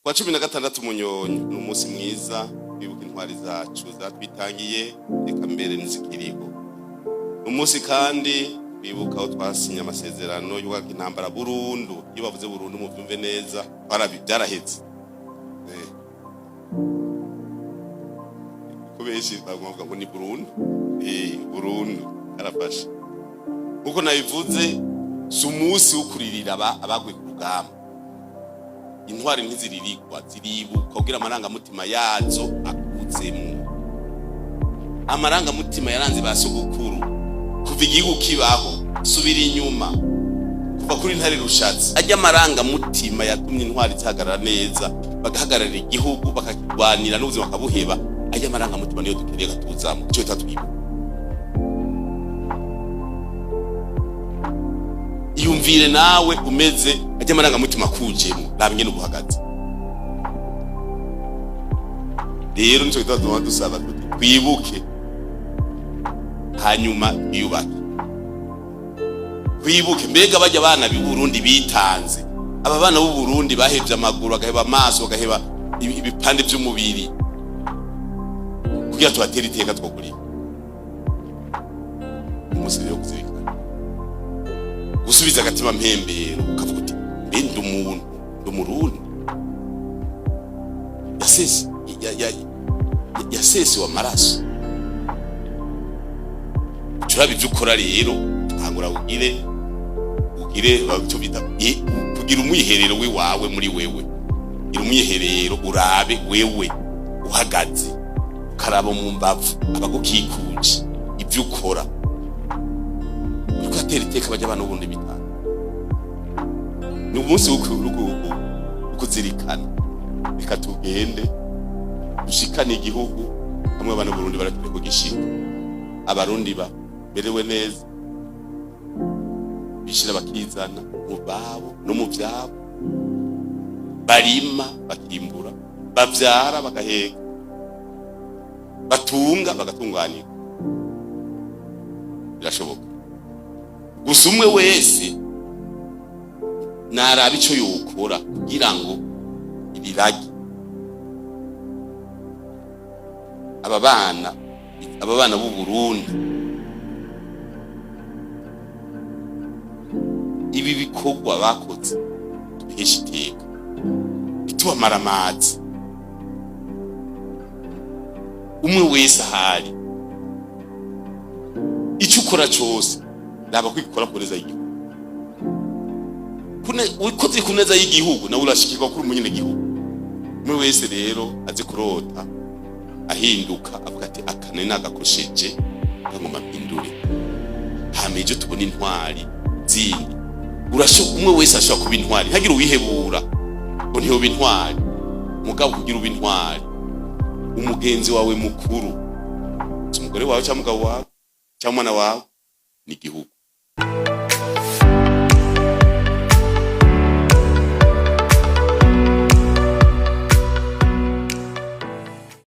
Kwa 16 Munyonyo ni umunsi mwiza twibuka intwari zacu zatwitangiye, reka mbere ntizikiriho. Ni umunsi kandi twibuka aho twasinye amasezerano y'uguhagarika intambara burundu. Iyo bavuze burundu, muvyumve neza, byaraheze. Ko benshi bavuga ngo ni burundu, burundu karafashe. Nkuko nabivuze, si umunsi wo kuririra abaguye ku rugamba. Intwari ntiziririrwa, ziribukwa kugira amarangamutima yazo akuzemwo. Amarangamutima yaranze ba sogokuru kuva igihugu kibaho, subira inyuma kuva kuri Ntare Rushatsi, ajya amarangamutima yatumye intwari zihagarara neza, bagahagararira igihugu, bakakirwanira n'ubuzima bakabuheba. Ajya amarangamutima niyo dukeneye katuzamo, ico twita twibuka. Iyumvire nawe umeze ajya amarangamutima akujemo, raba ingene ubuhagaze. Rero nico gituma tuma dusaba tuti twibuke, hanyuma twiyubake. Twibuke mbega bajya abana b'u Burundi bitanze, aba bana b'u Burundi bahevye amaguru, bagaheba amaso, bagaheba ibipande vy'umubiri kugira tubatere iteka. Twokuriye umunsi rero kuzirikana, gusubiza agatima mpembero, ukavuga uti: mbe ndi umuntu, ndi Umurundi yasese yasesewe amaraso. Turaba ivyo ukora rero, tangura ugire icyo bita kugira umwiherero w'iwawe muri wewe. Gira umwiherero, urabe wewe uhagaze, ukaraba mu mbavu abagukikuje, ivyo ukora, uriko atera iteka bajya abana b'ubundi bitanu. Ni umunsi wo kuzirikana. Reka tugende dushikane igihugu hamwe abana b'Uburundi barakeneye kugishika, Abarundi bamerewe neza, bishira bakizana mu babo no mu vyabo, barima bakimbura, bavyara bagaheka, batunga bagatunganirwa. Birashoboka. Gusa umwe wese naraba ico yokora kugira ngo ibiragi aba bana b'u Burundi, ibi bikorwa bakoze tubihesha iteka, ntitubamara amazi. Umwe wese ahari, icyo ukora cyose, raba ko igikora ku neza y'igihugu. Ukoze ku neza y'igihugu, nawe urashikirwa kuri umunyenegihugu. Umwe wese rero azi kurota ahinduka, avuga ati: akane nagakosheje, ngomba mpindure. Hama ejo tubona intwari zindi. Umwe wese ashobora kuba intwari, ntagire uwihebura ngo ntiyoba intwari. Mugabo kugira ube intwari, umugenzi wawe mukuru si umugore wawe cyangwa umugabo wawe cyangwa umwana wawe, ni igihugu.